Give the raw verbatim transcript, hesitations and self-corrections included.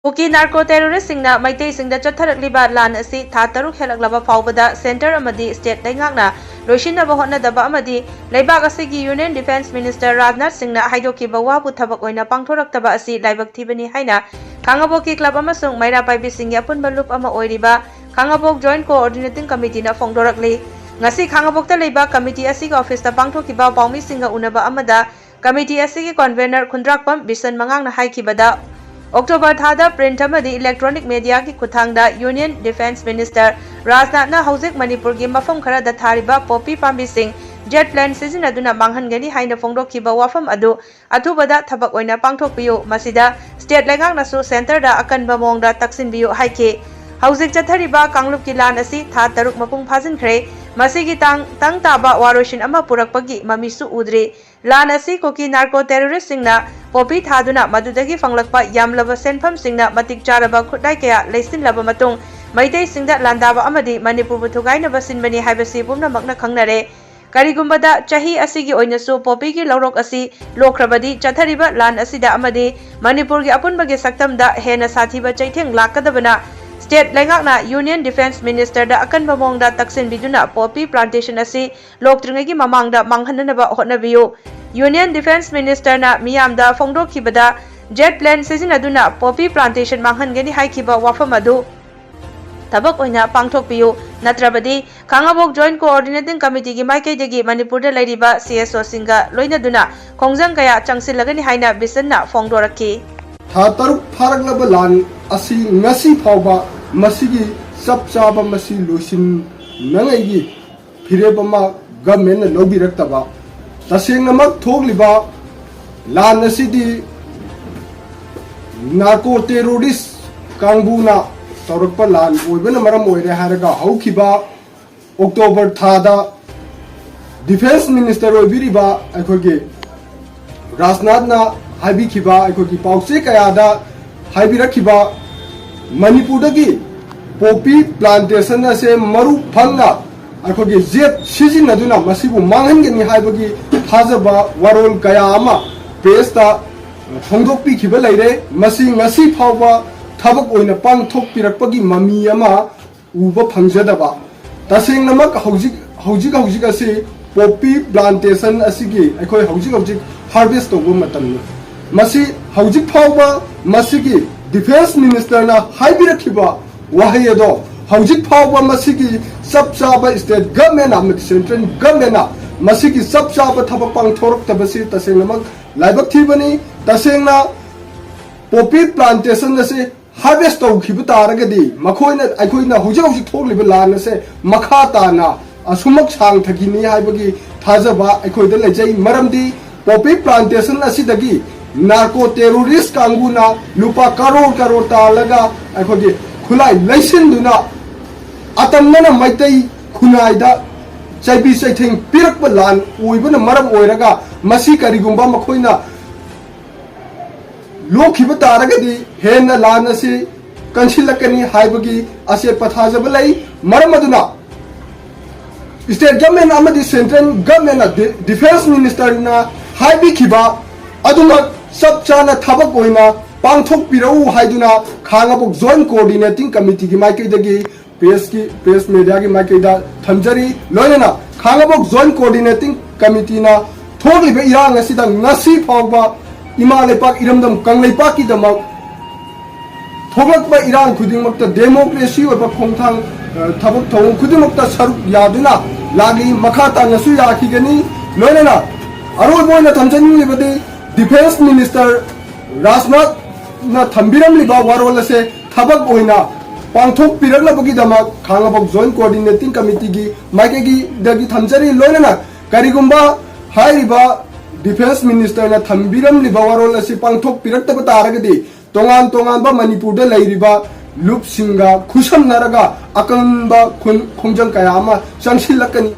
ꯀꯨꯀꯤ narco ꯇꯦꯔꯣꯔꯤꯁꯁꯤꯡꯅ ꯃꯩꯇꯩꯁꯤꯡꯗ ꯆꯠꯊꯔꯛꯂꯤꯕ ꯂꯥꯟ ꯑꯁꯤ ꯊꯥ ꯇꯔꯨꯛ ꯍꯦꯜꯂꯛꯂꯕ ꯐꯥꯎꯕꯗ ꯁꯦꯟꯇꯔ ꯑꯃꯗꯤ ꯁ꯭ꯇꯦꯠ ꯂꯩꯉꯥꯛꯅ ꯂꯣꯏꯁꯤꯟꯅꯕ ꯍꯣꯠꯅꯗꯕ ꯑꯃꯗꯤ ꯂꯩꯕꯥꯛ ꯑꯁꯤꯒꯤ ꯌꯨꯅꯤꯌꯟ ꯗꯤꯐꯦꯟꯁ ꯃꯤꯅꯤꯁꯇꯔ ꯔꯥꯖꯅꯥꯊ ꯁꯤꯡꯅ ꯍꯥꯏꯗꯣꯛꯈꯤꯕ ꯋꯥꯕꯨ ꯊꯕꯛ ꯑꯣꯏꯅ ꯄꯥꯡꯊꯣꯔꯛꯇꯕ ꯑꯁꯤ ꯂꯥꯏꯕꯛ ꯊꯤꯕꯅꯤ ꯍꯥꯏꯅ ꯈꯥꯡꯉꯕꯣꯛꯀꯤ ꯀ꯭ꯂꯕ ꯑꯃꯁꯨꯡ ꯃꯩꯔꯥ ꯄꯥꯏꯕꯤꯁꯤꯡꯒꯤ ꯑꯄꯨꯟꯕ ꯂꯨꯞ ꯑꯃ ꯑꯣꯏꯔꯤꯕ ꯈꯥꯡꯉꯕꯣꯛ ꯖꯣꯏꯟꯠ ꯀꯣꯑꯣꯔꯗꯤꯅꯦꯇꯤꯡ ꯀꯃꯤꯇꯤꯅ ꯐꯣꯡꯗꯣꯔꯛꯂꯤ꯫ ꯉꯁꯤ ꯈꯥꯡꯉꯕꯣꯛꯇ ꯂꯩꯕ ꯀꯃꯤꯇꯤ ꯑꯁꯤꯒꯤ ꯑꯣꯐꯤꯁꯇ ꯄꯥꯡꯊꯣꯛꯈꯤꯕ ꯄꯥꯎꯃꯤꯁꯤꯡꯒ ꯎꯅꯕ ꯑꯃꯗ ꯀꯃꯤꯇꯤ ꯑꯁꯤꯒꯤ ꯀꯣꯟꯚꯦꯅꯔ ꯈꯨꯟꯗ꯭ꯔꯥꯛꯄꯝ ꯕꯤꯁꯟ ꯃꯉꯥꯡꯅ ꯍꯥꯏꯈꯤꯕꯗ, ꯑꯣꯛꯇꯣꯕꯔ ꯊꯥꯗ ꯄ꯭ꯔꯤꯟꯠ ꯑꯃꯗꯤ ꯏꯂꯦꯛꯇ꯭ꯔꯣꯅꯤꯛ ꯃꯦꯗꯤꯌꯥꯒꯤ ꯈꯨꯠꯊꯥꯡꯗ ꯌꯨꯅꯤꯌꯟ ꯗꯤꯐꯦꯟꯁ ꯃꯤꯅꯤꯁꯇꯔ ꯔꯥꯖꯅꯥꯊꯅ ꯍꯧꯖꯤꯛ ꯃꯅꯤꯄꯨꯔꯒꯤ ꯃꯐꯝ ꯈꯔꯗ ꯊꯥꯔꯤꯕ ꯄꯣꯄꯤ ꯄꯥꯝꯕꯤꯁꯤꯡ ꯖꯦꯠ ꯄ꯭ꯂꯦꯟ ꯁꯤꯖꯤꯟꯅꯗꯨꯅ ꯃꯥꯡꯍꯟꯒꯅꯤ ꯍꯥꯏꯅ ꯐꯣꯡꯗꯣꯛꯈꯤꯕ ꯋꯥꯐꯝ ꯑꯗꯨ ꯑꯊꯨꯕꯗ ꯊꯕꯛ ꯑꯣꯏꯅ ꯄꯥꯡꯊꯣꯛꯄꯤꯌꯨ, ꯃꯁꯤꯗ ꯁ꯭ꯇꯦꯠ ꯂꯩꯉꯥꯛꯅꯁꯨ ꯁꯦꯟꯇꯔꯗ ꯑꯀꯟꯕ ꯃꯑꯣꯡꯗ ꯇꯛꯁꯤꯟꯕꯤꯌꯨ ꯍꯥꯏꯈꯤ꯫ ꯍꯧꯖꯤꯛ ꯆꯠꯊꯔꯤꯕ ꯀꯥꯡꯂꯨꯞꯀꯤ ꯂꯥꯟ ꯑꯁꯤ ꯊꯥ ꯇꯔꯨꯛ ꯃꯄꯨꯡ ꯐꯥꯖꯤꯟꯈ꯭ꯔꯦ꯫ ꯃꯁꯤꯒꯤ ꯇꯥꯡ ꯇꯪ ꯇꯥꯕ ꯋꯥꯔꯣꯏꯁꯤꯟ ꯑꯃ ꯄꯨꯔꯛꯄꯒꯤ ꯃꯃꯤꯁꯨ ꯎꯗ꯭ꯔꯤ꯫ ꯂꯥꯟ ꯑꯁꯤ ꯀꯨꯀꯤ ꯅꯥꯔꯀꯣ ꯇꯦꯔꯣꯔꯤꯁꯁꯤꯡꯅ ꯄꯣꯄꯤ ꯊꯥꯗꯨꯅ ꯃꯗꯨꯗꯒꯤ ꯐꯪꯂꯛꯄ ꯌꯥꯝꯂꯕ ꯁꯦꯟꯐꯝꯁꯤꯡꯅ ꯃꯇꯤꯛ ꯆꯥꯔꯕ ꯈꯨꯠꯂꯥꯏ ꯀꯌꯥ ꯂꯩꯁꯤꯜꯂꯕ ꯃꯇꯨꯡ ꯃꯩꯇꯩꯁꯤꯡꯗ ꯂꯥꯟꯗꯥꯕ ꯑꯃꯗꯤ ꯃꯅꯤꯄꯨꯔꯕꯨ ꯊꯨꯒꯥꯏꯅꯕ ꯁꯤꯟꯕꯅꯤ ꯍꯥꯏꯕꯁꯤ ꯄꯨꯝꯅꯃꯛꯅ ꯈꯪꯅꯔꯦ꯫ ꯀꯔꯤꯒꯨꯝꯕꯗ ꯆꯍꯤ ꯑꯁꯤꯒꯤ ꯑꯣꯏꯅꯁꯨ ꯄꯣꯄꯤꯒꯤ ꯂꯧꯔꯣꯛ ꯑꯁꯤ ꯂꯣꯛꯈ꯭ꯔꯕꯗꯤ ꯆꯠꯊꯔꯤꯕ ꯂꯥꯟ ꯑꯁꯤꯗ ꯑꯃꯗꯤ ꯃꯅꯤꯄꯨꯔꯒꯤ ꯑꯄꯨꯟꯕꯒꯤ ꯁꯛꯇꯝꯗ ꯍꯦꯟꯅ ꯁꯥꯊꯤꯕ ꯆꯩꯊꯦꯡ ꯂꯥꯛꯀꯗꯕꯅ ꯁ꯭ꯇꯦꯠ ꯂꯩꯉꯥꯛꯅ ꯌꯨꯅꯤꯌꯟ ꯗꯤꯐꯦꯟꯁ ꯃꯤꯅꯤꯁꯇꯔꯗ ꯑꯀꯟꯕ ꯃꯑꯣꯡꯗ ꯇꯛꯁꯤꯟꯕꯤꯗꯨꯅ ꯄꯣꯄꯤ ꯄ꯭ꯂꯥꯟꯇꯦꯁꯟ ꯑꯁꯤ ꯂꯣꯛꯇ꯭ꯔꯤꯉꯩꯒꯤ ꯃꯃꯥꯡꯗ ꯃꯥꯡꯍꯟꯅꯅꯕ ꯍꯣꯠꯅꯕꯤꯌꯨ꯫ ꯌꯨꯅꯤꯌꯟ ꯗꯤꯐꯦꯟꯁ ꯃꯤꯅꯤꯁꯇꯔꯅ ꯃꯤꯌꯥꯝꯗ ꯐꯣꯡꯗꯣꯛꯈꯤꯕꯗ ꯖꯦꯠ ꯄ꯭ꯂꯦꯟ ꯁꯤꯖꯤꯟꯅꯗꯨꯅ ꯄꯣꯄꯤ ꯄ꯭ꯂꯥꯟꯇꯦꯁꯟ ꯃꯥꯡꯍꯟꯒꯅꯤ ꯍꯥꯏꯈꯤꯕ ꯋꯥꯐꯝ ꯑꯗꯨ ꯊꯕꯛ ꯑꯣꯏꯅ ꯄꯥꯡꯊꯣꯛꯄꯤꯌꯨ, ꯅꯠꯇ꯭ꯔꯕꯗꯤ ꯈꯥꯡꯉꯕꯣꯛ ꯖꯣꯏꯟꯠ ꯀꯣꯑꯣꯔꯗꯤꯅꯦꯇꯤꯡ ꯀꯃꯤꯇꯤꯒꯤ ꯃꯥꯏꯀꯩꯗꯒꯤ ꯃꯅꯤꯄꯨꯔꯗ ꯂꯩꯔꯤꯕ ꯁꯤ ꯑꯦꯁ ꯑꯣꯁꯤꯡꯒ ꯂꯣꯏꯅꯗꯨꯅ ꯈꯣꯡꯖꯪ ꯀꯌꯥ ꯆꯪꯁꯤꯜꯂꯒꯅꯤ ꯍꯥꯏꯅ ꯕꯤꯁꯟꯅ ꯐꯣꯡꯗꯣꯔꯛꯈꯤ꯫ ꯊꯥ ꯇꯔꯨꯛ ꯐꯥꯔꯛꯂꯕ ꯂꯥꯟ ꯑꯁꯤ ꯉꯁꯤ ꯐꯥꯎꯕ ꯃꯁꯤꯒꯤ ꯆꯞ ꯆꯥꯕ ꯃꯁꯤ ꯂꯣꯏꯁꯤꯟꯅꯉꯩꯒꯤ ꯐꯤꯔꯦꯞ ꯑꯃ ꯒꯃꯦꯟꯅ ꯂꯧꯕꯤꯔꯛꯇꯕ, ꯇꯁꯦꯡꯅꯃꯛ ꯊꯣꯛꯂꯤꯕ ꯂꯥꯟ ꯑꯁꯤꯗꯤ ꯅꯥꯔꯀꯣ ꯇꯦꯔꯣꯔꯤꯁ ꯀꯥꯡꯕꯨꯅ ꯇꯧꯔꯛꯄ ꯂꯥꯟ ꯑꯣꯏꯕꯅ ꯃꯔꯝ ꯑꯣꯏꯔꯦ ꯍꯥꯏꯔꯒ ꯍꯧꯈꯤꯕ ꯑꯣꯛꯇꯣꯕꯔ ꯊꯥꯗ ꯗꯤꯐꯦꯟꯁ ꯃꯤꯅꯤꯁꯇꯔ ꯑꯣꯏꯕꯤꯔꯤꯕ ꯑꯩꯈꯣꯏꯒꯤ ꯔꯥꯖꯅꯥꯊꯅ ꯍꯥꯏꯕꯤꯈꯤꯕ, ꯑꯩꯈꯣꯏꯒꯤ ꯄꯥꯎꯆꯦ ꯀꯌꯥꯗ ꯍꯥꯏꯕꯤꯔꯛꯈꯤꯕ, ꯃꯅꯤꯄꯨꯔꯗꯒꯤ ꯄꯣꯄꯤ ꯄ꯭ꯂꯥꯟꯇꯦꯁꯟ ꯑꯁꯦ ꯃꯔꯨ ꯐꯪꯅ ꯑꯩꯈꯣꯏꯒꯤ ꯖꯦꯠ ꯁꯤꯖꯤꯟꯅꯗꯨꯅ ꯃꯁꯤꯕꯨ ꯃꯥꯡꯍꯟꯒꯅꯤ ꯍꯥꯏꯕꯒꯤ ꯊꯥꯖꯕ ꯋꯥꯔꯣꯜ ꯀꯌꯥ ꯑꯃ ꯄ꯭ꯔꯦꯁꯇ ꯐꯣꯡꯗꯣꯛꯄꯤꯈꯤꯕ ꯂꯩꯔꯦ꯫ ꯃꯁꯤ ꯉꯁꯤ ꯐꯥꯎꯕ ꯊꯕꯛ ꯑꯣꯏꯅ ꯄꯥꯡꯊꯣꯛꯄꯤꯔꯛꯄꯒꯤ ꯃꯃꯤ ꯑꯃ ꯎꯕ ꯐꯪꯖꯗꯕ꯫ ꯇꯁꯦꯡꯅꯃꯛ ꯍꯧꯖꯤꯛ, ꯍꯧꯖꯤꯛ ꯍꯧꯖꯤꯛ ꯑꯁꯤ ꯄꯣꯄꯤ ꯄ꯭ꯂꯥꯟꯇꯦꯁꯟ ꯑꯁꯤꯒꯤ ꯑꯩꯈꯣꯏ ꯍꯧꯖꯤꯛ ꯍꯧꯖꯤꯛ ꯍꯥꯔꯚꯦꯁ ꯇꯧꯕ ꯃꯇꯝꯅꯤ꯫ ꯃꯁꯤ ꯍꯧꯖꯤꯛ ꯐꯥꯎꯕ ꯃꯁꯤꯒꯤ ꯗꯤꯐꯦꯟꯁ ꯃꯤꯅꯤꯁꯇꯔꯅ ꯍꯥꯏꯕꯤꯔꯛꯈꯤꯕ ꯋꯥꯍꯩ ꯑꯗꯣ ꯍꯧꯖꯤꯛ ꯐꯥꯎꯕ ꯃꯁꯤꯒꯤ ꯆꯞ ꯆꯥꯕ ꯁ꯭ꯇꯦꯠ ꯒꯚꯔꯟꯃꯦꯟꯠ ꯑꯃꯗꯤ ꯁꯦꯟꯇ꯭ꯔꯦꯜ ꯒꯚꯔꯟꯃꯦꯟꯠꯅ ꯃꯁꯤꯒꯤ ꯆꯞ ꯆꯥꯕ ꯊꯕꯛ ꯄꯥꯡꯊꯣꯔꯛꯇꯕꯁꯤ ꯇꯁꯦꯡꯅꯃꯛ ꯂꯥꯏꯕꯛ ꯊꯤꯕꯅꯤ꯫ ꯇꯁꯦꯡꯅ ꯄꯣꯄꯤ ꯄ꯭ꯂꯥꯟꯇꯦꯁꯟ ꯑꯁꯤ ꯍꯥꯔꯚꯦꯁ ꯇꯧꯈꯤꯕ ꯇꯥꯔꯒꯗꯤ ꯃꯈꯣꯏꯅ, ꯑꯩꯈꯣꯏꯅ ꯍꯧꯖꯤꯛ ꯍꯧꯖꯤꯛ ꯊꯣꯛꯂꯤꯕ ꯂꯥꯟ ꯑꯁꯦ ꯃꯈꯥ ꯇꯥꯅ ꯑꯁꯨꯃꯛ ꯁꯥꯡꯊꯈꯤꯅꯤ ꯍꯥꯏꯕꯒꯤ ꯊꯥꯖꯕ ꯑꯩꯈꯣꯏꯗ ꯂꯩꯖꯩ꯫ ꯃꯔꯝꯗꯤ ꯄꯣꯄꯤ ꯄ꯭ꯂꯥꯟꯇꯦꯁꯟ ꯑꯁꯤꯗꯒꯤ ꯅꯥꯔꯀꯣ ꯇꯦꯔꯣꯔꯤꯁ ꯀꯥꯡꯕꯨꯅ ꯂꯨꯄꯥ ꯀꯔꯣꯔ ꯀꯔꯣꯔ ꯇꯥꯜꯂꯒ ꯑꯩꯈꯣꯏꯒꯤ ꯈꯨꯠꯂꯥꯏ ꯂꯩꯁꯤꯟꯗꯨꯅ ꯑꯇꯝꯅꯅ ꯃꯩꯇꯩ ꯈꯨꯟꯅꯥꯏꯗ ꯆꯩꯕꯤ ꯆꯩꯊꯦꯡ ꯄꯤꯔꯛꯄ ꯂꯥꯟ ꯑꯣꯏꯕꯅ ꯃꯔꯝ ꯑꯣꯏꯔꯒ ꯃꯁꯤ ꯀꯔꯤꯒꯨꯝꯕ ꯃꯈꯣꯏꯅ ꯂꯣꯛꯈꯤꯕ ꯇꯥꯔꯒꯗꯤ ꯍꯦꯟꯅ ꯂꯥꯟ ꯑꯁꯤ ꯀꯟꯁꯤꯜꯂꯛꯀꯅꯤ ꯍꯥꯏꯕꯒꯤ ꯑꯆꯦꯠꯄ ꯊꯥꯖꯕ ꯂꯩ꯫ ꯃꯔꯝ ꯑꯗꯨꯅ ꯁ꯭ꯇꯦꯠ ꯒꯚꯔꯟꯃꯦꯟꯠ ꯑꯃꯗꯤ ꯁꯦꯟꯇ꯭ꯔꯦꯜ ꯒꯚꯔꯟꯃꯦꯟꯠꯅ ꯗꯤ-, ꯗꯤꯐꯦꯟꯁ ꯃꯤꯅꯤꯁꯇꯔꯅ ꯍꯥꯏꯕꯤꯈꯤꯕ ꯑꯗꯨꯃꯛ ꯆꯞ ꯆꯥꯅ ꯊꯕꯛ ꯑꯣꯏꯅ ꯄꯥꯡꯊꯣꯛꯄꯤꯔꯛꯎ ꯍꯥꯏꯗꯨꯅ ꯈꯥꯉꯕꯣꯛ ꯖꯣꯏꯟꯠ ꯀꯣꯑꯣꯔꯗꯤꯅꯦꯇꯤꯡ ꯀꯃꯤꯇꯤꯒꯤ ꯃꯥꯏꯀꯩꯗꯒꯤ ꯄ꯭ꯔꯦꯁꯀꯤ, ꯄ꯭ꯔꯦꯁ ꯃꯦꯗꯤꯌꯥꯒꯤ ꯃꯥꯏꯀꯩꯗ ꯊꯝꯖꯔꯤ꯫ ꯂꯣꯏꯅꯅ ꯈꯥꯉꯕꯣꯛ ꯖꯣꯏꯟꯠ ꯀꯣꯑꯣꯔꯗꯤꯅꯦꯇꯤꯡ ꯀꯃꯤꯇꯤꯅ ꯊꯣꯛꯂꯤꯕ ꯏꯔꯥꯡ ꯑꯁꯤꯗ ꯉꯁꯤ ꯐꯥꯎꯕ ꯏꯃꯥ ꯂꯩꯄꯥꯛ ꯏꯔꯝꯗꯝ ꯀꯪꯂꯩꯄꯥꯛꯀꯤꯗꯃꯛ ꯊꯣꯛꯂꯛꯄ ꯏꯔꯥꯡ ꯈꯨꯗꯤꯡꯃꯛꯇ ꯗꯦꯃꯣꯀ꯭ꯔꯦꯁꯤ ꯑꯣꯏꯕ ꯈꯣꯡꯊꯥꯡ, ꯑ, ꯊꯕꯛ ꯊꯧꯑꯣꯡ ꯈꯨꯗꯤꯡꯃꯛꯇ ꯁꯔꯨꯛ ꯌꯥꯗꯨꯅ ꯂꯥꯛꯂꯤ꯫ ꯃꯈꯥ ꯇꯥꯅꯁꯨ ꯌꯥꯈꯤꯒꯅꯤ꯫ ꯂꯣꯏꯅꯅ ꯑꯔꯣꯏꯕ ꯑꯣꯏꯅ ꯊꯝꯖꯅꯤꯡꯂꯤꯕꯗꯤ ꯗꯤꯐꯦꯟꯁ ꯃꯤꯅꯤꯁꯇꯔ ꯔꯥꯖꯅꯥꯊꯅ ꯊꯝꯕꯤꯔꯝꯂꯤꯕ ꯋꯥꯔꯣꯜ ꯑꯁꯦ ꯊꯕꯛ ꯑꯣꯏꯅ ꯄꯥꯡꯊꯣꯛꯄꯤꯔꯛꯅꯕꯒꯤꯗꯃꯛ ꯈꯥꯉꯕꯣꯛ ꯖꯣꯏꯟꯠ ꯀꯣꯑꯣꯔꯗꯤꯅꯦꯇꯤꯡ ꯀꯃꯤꯇꯤꯒꯤ ꯃꯥꯏꯀꯩꯗꯒꯤ ꯊꯝꯖꯔꯤ꯫ ꯂꯣꯏꯅꯅ ꯀꯔꯤꯒꯨꯝꯕ ꯍꯥꯏꯔꯤꯕ ꯗꯤꯐꯦꯟꯁ ꯃꯤꯅꯤꯁꯇꯔꯅ ꯊꯝꯕꯤꯔꯝꯂꯤꯕ ꯋꯥꯔꯣꯜ ꯑꯁꯤ ꯄꯥꯡꯊꯣꯛꯄꯤꯔꯛꯇꯕ ꯇꯥꯔꯒꯗꯤ ꯇꯣꯉꯥꯟ ꯇꯣꯉꯥꯟꯕ ꯃꯅꯤꯄꯨꯔꯗ ꯂꯩꯔꯤꯕ ꯂꯨꯞꯁꯤꯡꯒ ꯈꯨꯠꯁꯝꯅꯔꯒ ꯑꯀꯟꯕ ꯈꯨꯟ-, ꯈꯣꯡꯖꯪ ꯀꯌꯥ ꯑꯃ ꯆꯪꯁꯤꯜꯂꯛꯀꯅꯤ꯫